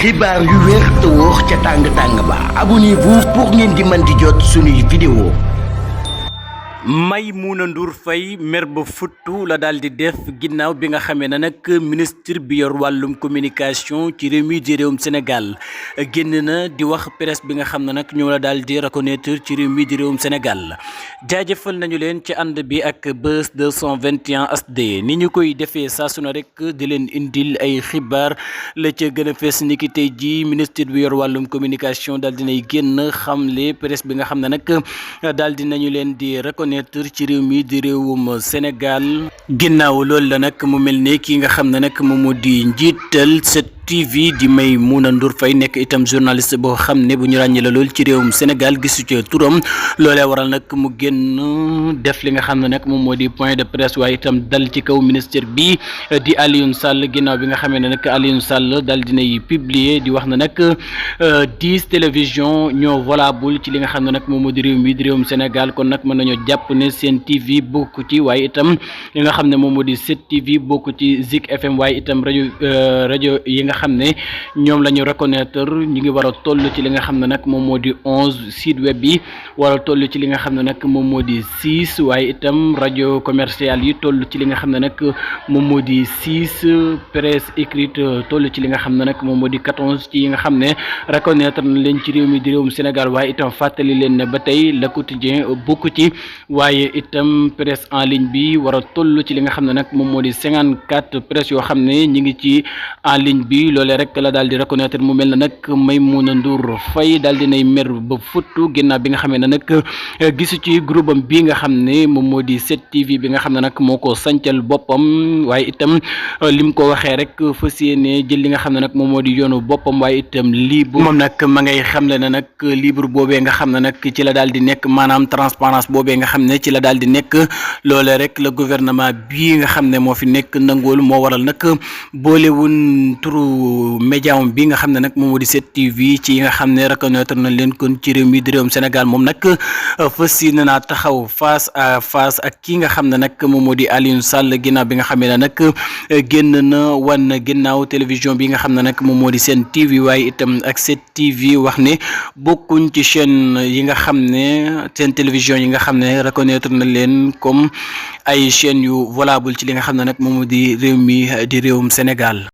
xibaar yu wér te wóor ca tàng ba abonnez-vous pour ngeen di mën di jot suñuy vidéo. Maimouna Ndour Faye mer ba futtu la daal di def ginnaaw bi nga xamee ne nag ministre bi yor wàllum communication ci réew mi di réewum Sénégal génn na di wax presse bi nga xam ne nag ñoo la daal di reconnaître ci réew mi di réewum Sénégal jaajëfal nañu leen ci ànd bi ak Buzz 221 HD ni ñu koy defee saa su ne rek di leen indil ay xibaar la ca gën a fees ni ki tey ji ministre bi yor wàllum communication daal dinay génn xamle presse bi nga xam ne nag daal dinañu leen di reconnaître ci réew mi di réewum Sénégal ginnaaw loolu la nag mu mel ne kii nga xam ne nag moom moo di njiital TV di Maimouna Ndour Faye nekk itam journaliste boo xam ne bu ñu ràññee la lool ci réewum Sénégal gisu ci turam loolee waral nag mu génn def li nga xam ne nag moom moo di point de presse waaye itam dal ci kaw ministre bi di Alioune Sall ginnaaw bi nga xamee ne nag Alioune Sall dal dinay publier di wax na nag 10 télévision ñoo valable ci li nga xam ne nag moom moo di réew mi di réewum Sénégal kon nag mën nañoo jàpp ne Sen TV bokku ci waaye itam li nga xam ne moom moo di 7TV bokku ci Zik FM waaye itam rajo yi nga xam ne ñoom la ñu reconnaître ñu ngi war a toll ci li nga xam ne nag moom moo di 11 site web yi war a toll ci li nga xam ne nag moom moo di 6 waaye itam rajo commercial yi toll ci li nga xam ne nag moom moo di 6 presse écrite toll ci li nga xam ne nag moom moo di 14 ci yi nga xam ne reconnaître na leen ci réew mi di réewum Sénégal waaye itam fàttali leen ne ba tey Le Quotidien bokk ci waaye itam presse en ligne bi war a toll ci li nga xam ne nag moom moo di 54 presse yoo xam ne ñi ngi ci en ligne bi loolee rek la daal di reconnaître mu mel na nag Maimouna Ndour Faye daal dinay mer ba futtu ginnaaw bi nga xamee ne nag gisu ci groupe am bi nga xam ne moom moo di 7TV bi nga xam ne nag moo ko sancal boppam waaye itam lim ko waxee rek fas yéene jël li nga xam ne nag moom moo di yoonu boppam waaye itam libre moom nag ma ngay xamle ne nag libre boobee nga xam ne nag ci la daal di nekk maanaam transparence boobee nga xam ne ci la daal di nekk loolee rek la gouvernement bii nga xam ne moo fi nekk nangool moo waral nag boolewun turu média bi nga xam ne nag moom moo di 7TV ci yi nga xam ne reconnaître na leen kon ci réew mi di réewum Sénégal moom nag fas yéene naa taxaw face à face ak kii nga xam ne nag moom moo di Alioune Sall ginnaaw bi nga xam ne nag génn na wan ginnaaw télévision bi nga xam ne nag moom moo di Sen TV waaye itam ak 7TV wax ne bokkuñ ci chaîne yi nga xam ne seen télévision yi nga xam ne reconnaître na leen comme ay chaîne yu valable ci li nga xam ne nag moom moo di réew mi di réewum Sénégal.